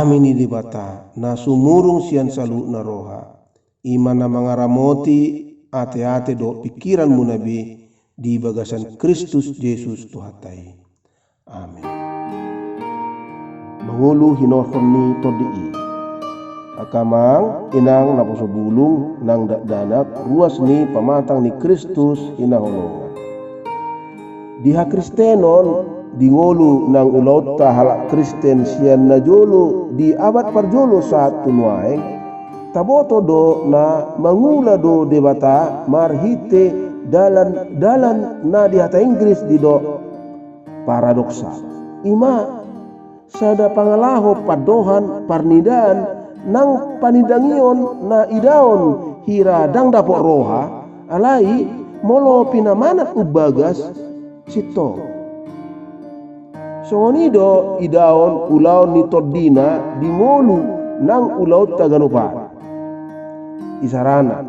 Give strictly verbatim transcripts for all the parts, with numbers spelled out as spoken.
Dame ni Debata na sumurung sian saluhutna roha, i ma na mangaramoti ateate dohot pingkiranmuna be di bagasan Kristus Jesus Tuhanta i. Amen. Mangolu hinorhon ni Tondi i. Angka amang inang naposo bulung nang dakdanak, ruas ni pamatang ni Kristus hinaholongan. Di hakristenon, di ngolu nang ulaonta halak Kristen sian na jolo di abad parjolo sahat tu nuaeng, taboto do na mangula do Debata marhite dalan, dalan na di hata Inggris didok paradoksa. I ma sada pangalaho pandohan parnidaan nang panindangion na idaon hira ndang dapot roha, alai molo pinamanat umbagas, sintong. Songon i do idaon ulaon ni tondina di ngolu nang ulaonta ganup ari. Isarana,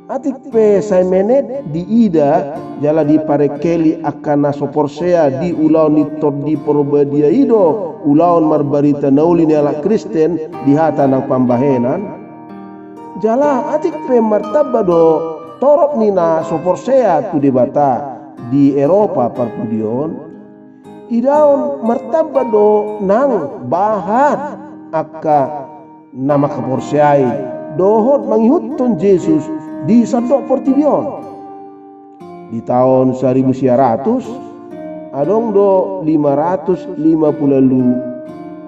atik pe sai menet diida jala diparengkeli angka na so porsea di ulaon ni Tondi Porbadia i do ulaon marbarita na uli ni halak Kristen di hata nang pambahenan. Jala atik pe martamba do torop ni na so porsea tu Debata di Eropa parpudi on, idaon martamba do nang bahat angka na mangkaporseai dohot mangihuthon Jesus di sandok portibi on. Di taon saribu sia ratus, adong do lima ratus lima pulu ualu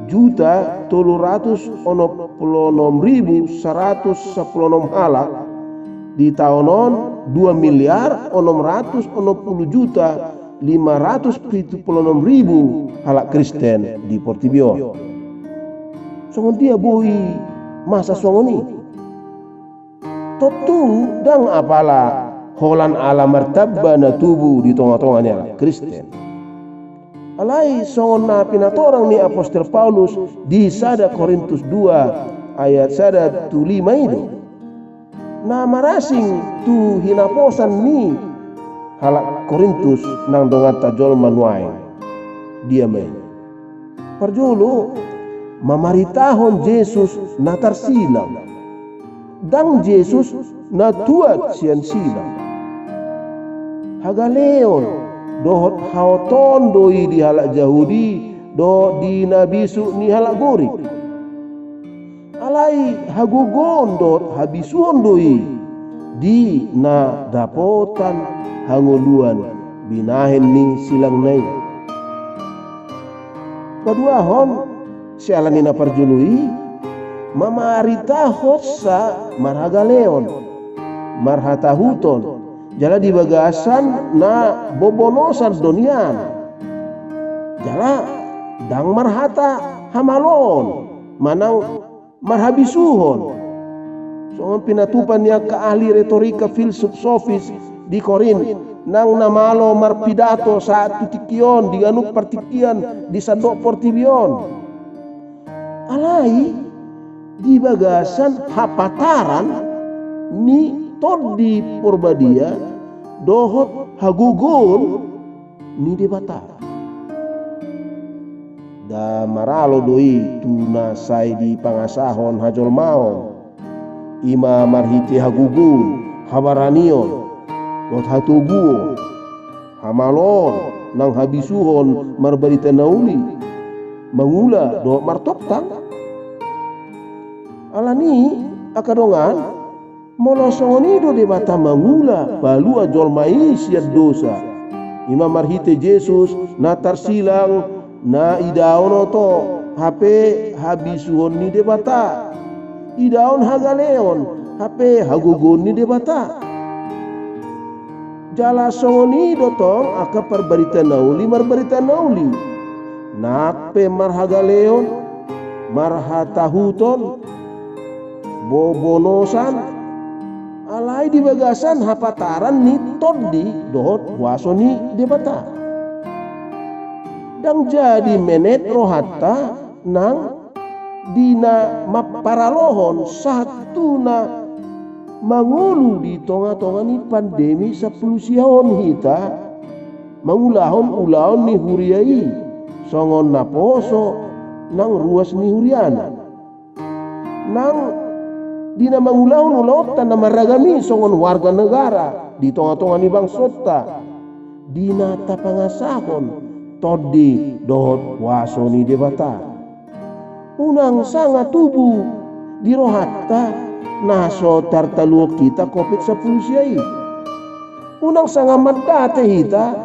juta tolu ratus onom pulu onom ribu saratus sampulu onom halak. Di taon on, dua miliar onom ratus onom pulu juta lima ratus pitu pulu onom ribu halak Kristen di portibi on. Songon dia boi masa songon i? Tontu ndang apala holan ala martamba na tubu di tonga-tonga ni halak Kristen. Alai songon na pinatorang ni apostel Paulus di sada Korintus dua ayat sada tu lima i do, na marasing tu hinaposan ni halak Korintus nang donganta jolma nuaeng. Dia ma i? Parjolo, mamaritahon Jesus na tarsilang. Ndang Jesus na tuat sian silang. Hagaleon dohot haotoon do i di halak Jahudi dohot di na bisuk ni halak Gorik. Alai hagogoon dohot habisuhon do i di na dapotan hangoluan binahen ni silangna i. Paduahon, siala ni na parjolo i, mamaritahonsa marhagaleon, marhatahuton, jala di bagasan na bobonosan do nian. Jala ndang marhata hamaloon manang marhabisuhon. Songon pinatupa ni angka ahli retorika filsuf sofis di Korint, nang na malo marpidato sahat tu tingki on di ganup partingkian di sandok portibi on. Alai di bagasan hapataran ni Tondi Porbadia dohot hagogoon ni Debata. Nda maralo do i tu na sai dipangasahon hajolmaon, i ma marhite hagogoon, habaranion, dohot hatoguon, hamaloon, nang habisuhon marbarita na uli, mangula dohot martongtang. Alani i, angka dongan, molo songon i do Debata mangula palua jolma i sian dosa, i ma marhite Jesus na tarsilang, na idaon oto hape habisuhon ni Debata, idaon hagaleon hape hagogoon ni Debata. Jala songon i do tong angka parbarita na uli marbarita na uli, nang pe marhagaleon, marhatahuton, bobonosan, alai di bagasan hapataran ni Tondi dohot huaso ni Debata. Ndang jadi menet rohanta nang di na mamparalohon sahat tu na mangolu di tonga-tonga ni pandemi sampulu sia on hita, mangulahon ulaon ni huria i, songon naposo nang ruas ni huriana. Nang di na mangulahon ulaonta na marragam i songon warga negara di tonga-tonga ni bangsonta, di na tapangasahon tondi dohot huaso ni Debata. Unang sanga tubu di rohanta na so tartaluhon hita Covid sampulu sia i. Unang sanga mandate hita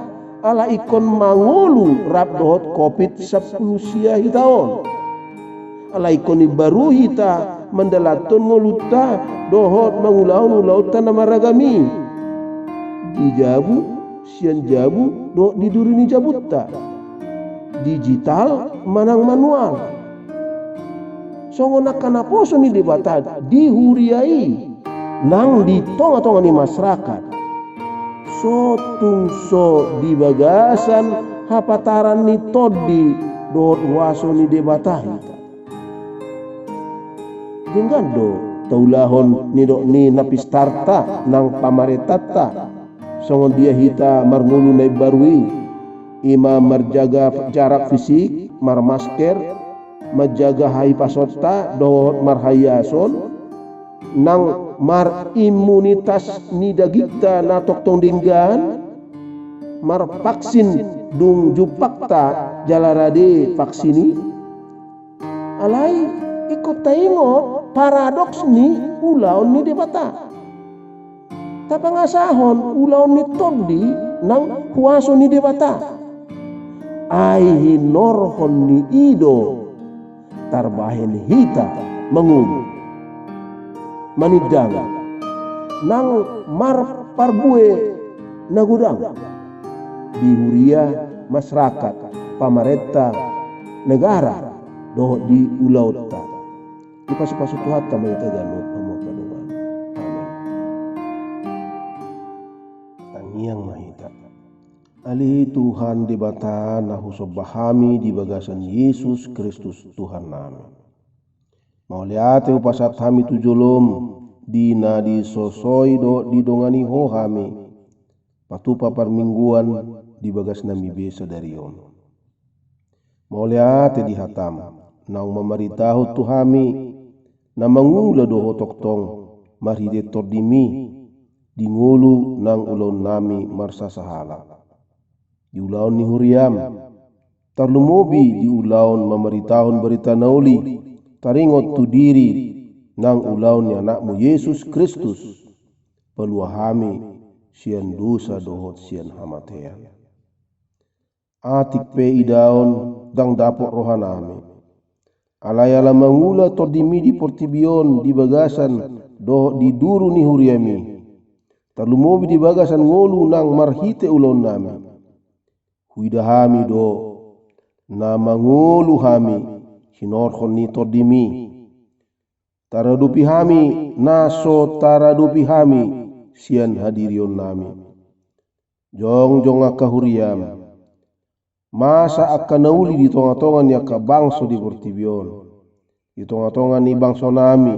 ala ingkon mangolu rap dohot Covid sampulu sia hita on. Ala ingkon imbaru hita mandalanhon ngolunta dohot mangulahon ulaonta na marragam i. Di jabu, sian jabu dohot di duru ni jabunta. Digital manang manual. Songon angka naposo ni Debata di huria i nang di tonga-tonga ni masyarakat. So tung so di bagasan hapataran ni tondi dohot huaso ni Debata hita. Denggan do taulahon nidok ni na pistarta nang pamarentanta. Songon dia hita marngolu na imbaru i, i ma marjaga jarak fisik, marmasker, manjaga hahipasonta dohot marhaiason, nang marimunitas ni dagingta na tongtong denggan, marvaksin dung jumpangta jala rade vaksin i. Alai ingkon taingot paradoks ni ulaon ni Debata. Tapangasahon ulaon ni tondi nang huaso ni Debata. Ai hinorhon ni i do tarbahen hita mangolu, manindang, nang marparbue na godang di huria, masyarakat, pamarenta, negara, dohot di ulaonta. Dipasupasu Tuhanta ma hita ganup, hamu angka dongan. Amin. Tangiang ma hita. Ale Tuhan Debata na husomba hami di bagasan Jesus Kristus Tuhannami. Mauliate hupasahat hami tu jolom, di na disosoi dohot didongani Ho hami patupa parmingguan di bagasnami be sadari on. Mauliate di hatam, naung mamaritahon tu hami na mangula do Ho tongtong marhite tondimi di ngolu nang ulaonnami marsasahala. Di ulaon ni huriam, tarlumobi di ulaon mamaritahon barita na uli, taringot tu diri nang ulaon ni Anakmu Jesus Kristus, palua hami sian dosa dohot sian hamatean. Atik pe idaon ndang dapot rohanami. Alai ala mangula tondimi di portibi on di bagasan dohot di duru ni huriami, tarlumobi di bagasan ngolu nang marhite ulaonnami. Huida hami do na mangolu hami hinorhon ni tondimi. Taradopi hami na so taradopi hami sian hadirionnami. Jongjong angka huriam, masa angka na uli di tonga-tonga ni angka bangso di portibi on, di tonga-tonga ni bangsonami.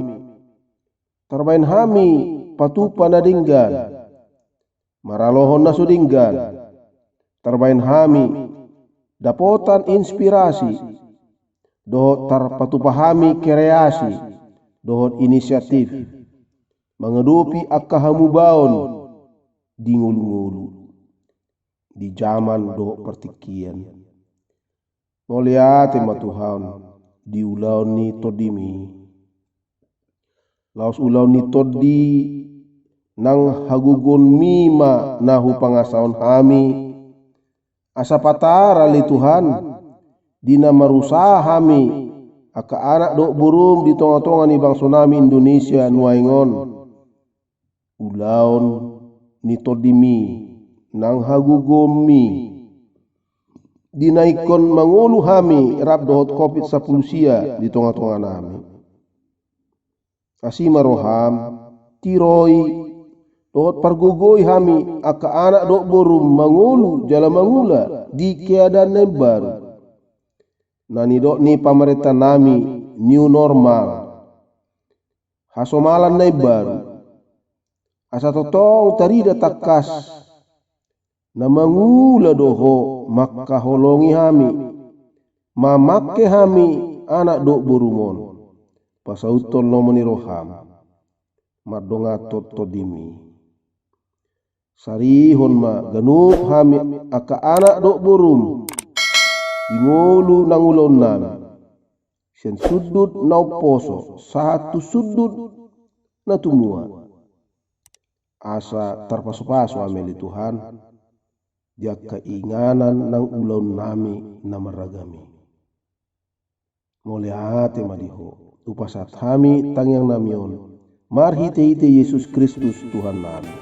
Tarbahen hami patupa na denggan, maralohon na so denggan. Tarbahen hami dapotan inspirasi, dohot tarpatupa hami kreasi dohot inisiatif mangadopi angka hamubaon di ngolu-ngolu, di jaman dohot partingkian. Mauliate ma Tuhan di ulaon ni tondimi. Laos ulaon ni tondi nang hagogoonmi ma na hupangasahon hami, asa patar ale Tuhan, di na marusaha hami angka anak dohot borum di tonga-tonga ni bangsonami Indonesia nuaeng on. Ulaon ni tondimi nang hagogoonmi di na ingkon mangolu hami rap dohot Covid sampulu sia di tonga-tonganami. Asi ma roham, tiroi dohot pargogoi hami angka anak dohot borum mangolu jala mangula di keadaan na imbaru, na nidok ni pamarentanami new normal, hasomalan na imbaru. Asa tongtong tarida tangkas na mangula do Ho mangkaholongi hami, mamangke hami anak dohot borum on, pasauthon lomo ni roham, mardongan tondim i. Sarihon ma ganup hami angka anak dohot borum di ngolu nang ulaonnami, sian sundut na umposo sahat tu sundut na tumua, asa tarpasupasu hami ale Tuhan di angka inganan nang ulaonnami na marragam i. Mauliate ma di Ho. Hupasahat hami tangiangnami on marhitehite Jesus Kristus Tuhannami.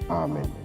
Amen.